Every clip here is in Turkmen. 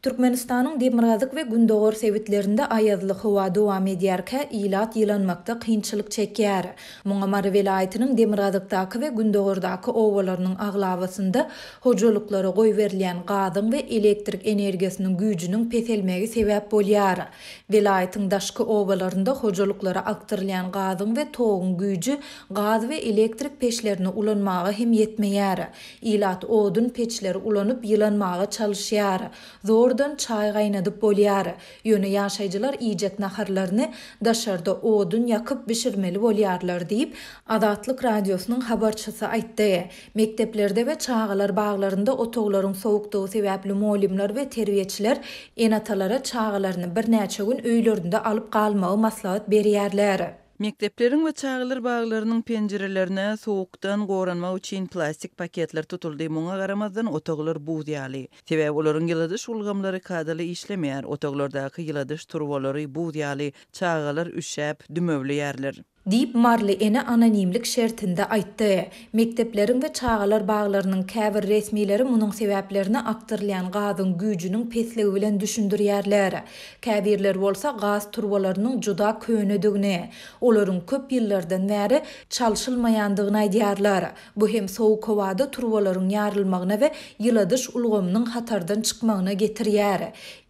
Türkmenistanyň demirgazyk we gündogar sebitlerinde aýazly howa dowam edýärkä, ilat ýylanmakda kynçylyk çekýär. Muňa Mary welaýatynyň demirgazykdaky we gündogardaky obalarynyň aglabasynda hojalyklara goýberilýän gazyň we elektrik energiýasynyň güýjüniň peselmegi sebäp bolýar. Welaýatyň daşky obalarynda hojalyklara akdyrylýan gazyň we toguň güýji gaz we elektrik peçlerini ulanmaga hem ýetmeýär. Ilat odun peçleri ulanyp ýylanmaga çalyşýar. Zordan çaý gaýnadyp bolýar. Ýöne ýaşaýjylar iýjek naharlaryny daşarda odun ýakyp bişirmeli bolýarlar diýip, Azatlyk Radiosynyň habarçysy aýtdy. Mekdeplerde we çagalar baglarynda otaglaryň sowukdygy sebäpli mugallymlar we terbiýeçiler ene-atalara çagalaryny birnäçe gün öýlerinde alyp galmagy maslahat berýärler. Mekdepleriň we çagalar baglarynyň penjirelerine sowukdan goranmak üçin plastik paketler tutuldy, muňa garamazdan otaglar buz ýaly. Sebäbi olaryň ýyladyş ulgamlary kadaly işlemeýär, otaglardaky ýyladyş turbalary buz ýaly, çagalar üşäp, dümewleýärler. Diýip, maryly ene anonimlik şertinde aýtdy. Mekdepleriň we çagalar baglarynyň käbir resmileri munuň sebäplerini akdyrylýan gazyň güýjüniň pesligi bilen düşündirýärler. Käbirleri bolsa gaz turbalarynyň juda könedigini, olaryň köp ýyllardan bäri çalşylmaýandygyny aýdýarlar. Bu hem sowuk howada turbalaryň ýarylmagyna we ýyladyş ulgamynyň hatardan çykmagyna getirýär.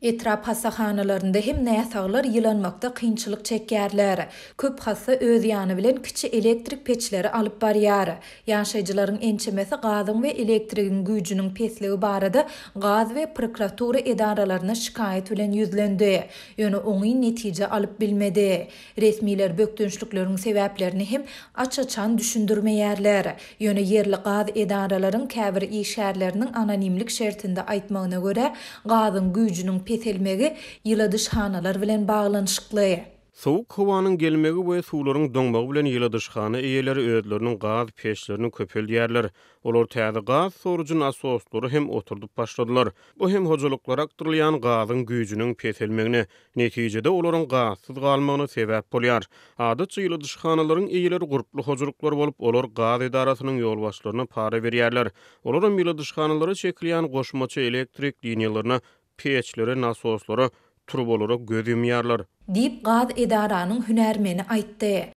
Etrap hassahanalarynda hem näsaglar ýylanmakda kynçylyk çekýärler. Köp hassa öz ýany bilen kiçi elektrik peçleri alyp barýar. Ýaşaýjylaryň ençemesi gazyň we elektrigiň güýjüniň pesligi barada gaz we prokuratura edaralaryna şikaýat bilen ýüzlendi. Ýöne oňyn netije alyp bilmedi. Resmiler bökdençlikleriň sebäplerini hem aç-açan düşündirmeýärler. Ýöne ýerli gaz edaralaryň käbir işgärleriniň anonimlik şertinde aýtmagyna görä, gazyň güýjüniň peselmegi ýyladyşhanalar bilen baglanyşykly. Sowuk howanyň gelmegi we suwlaryň doňmagy bilen ýyladyşhana eýeleri özleriniň gaz peçlerini köpeldýärler. Olar täze gaz sorujy nasoslary hem oturdyp başladylar. Bu hem hojalyklara akdyrylýan gazyň güýjüniň peselmegine, netijede olaryň gazsyz galmagyna sebäp bolýar. Adatça ýyladyşhanalaryň eýeleri gurply hojalyklar bolup, olar gaz edarasynyň ýolbaşçylaryna para berýärler. Olaram ýyladyşhanalara çekilýän goşmaça elektrik liniýalaryna peçlere, nasoslara, turbalara göz ýumýarlar. Diýip, gaz edaranyň hünärmeni aýtdy.